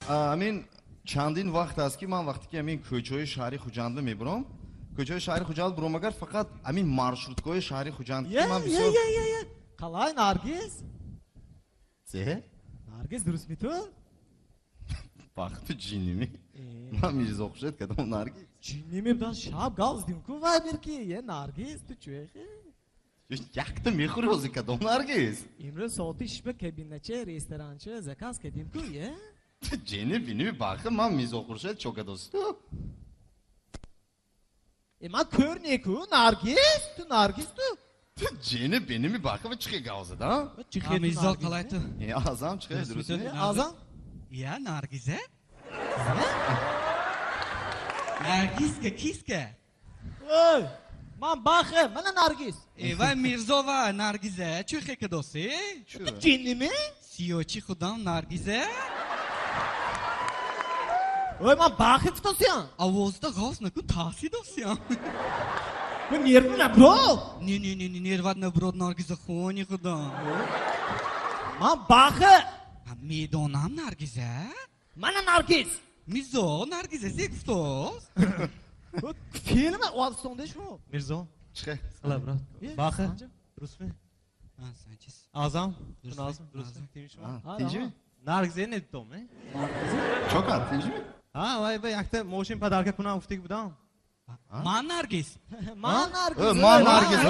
Амин чандин вақт аст ки ман вақте ки амин кӯчаҳои шаҳри Хуҷандро мебурам, кӯчаҳои шаҳри Хуҷанд бурам, агар фақат амин маршруткаҳои шаҳри Хуҷанд ки ман бисёр Қалай, Наргиз? Зе? Наргиз, дурустми ту? Бахту ҷинними? Ман Мирзо Хуршед, кадом Наргиз? Ҷинними, бдан шаб гап задим ку вайбер ки. Е, Наргиз, ту чӯ эхе? Якта мехӯри ҳозир, кадом Наргиз? Имрӯз соати 6 ба кабинача, ресторанча заказ кардим ку, е? Ҷини биними, бахти, ман Мирзо Хуршед, чо кадости ту? Е, ман кӯр неку, Наргиз, ту Наргиз ту? Ту ҷини биними, бахти, ва чӣ гап зада? Чӣ хел Мирзо, Наргиз, қалай ту? Е, Азам, чӣ хел, дурустми? Е, Азам? Я, Наргиза? Наргизка, киска? Ой, ман Бахе, мана Наргиз. Э, вай Мирзо ва Наргиза, чӣ хел кадоси? Ту ҷинними? Сиёчи худам Наргиза? Ой, ман Бахе гуфтосиям. Овозда ғоз накун, таъсир досиям. Ой, нервӣ набро. Не, не, не, не, нерват наброд, Наргиза хони худам. Ман Бахе. Медонам, Наргиза. Мана Наргиз. Мирзо, Наргиза зе гуфтос? Филм Олстонда шумо. Мирзо. Чӣ хел? Қалай, брат? Бахе? Дурустми? Санчес. Азам? Дурустми? Назм, дурустми? Тинҷми шумо? Тинҷми? Наргизе не дидом, э? Чо кард, тинҷми? Ҳа, вай ба якта мошин подарка кунам гуфтик будам. Ман Наргиз. Ман Наргиз. Ман Наргиз.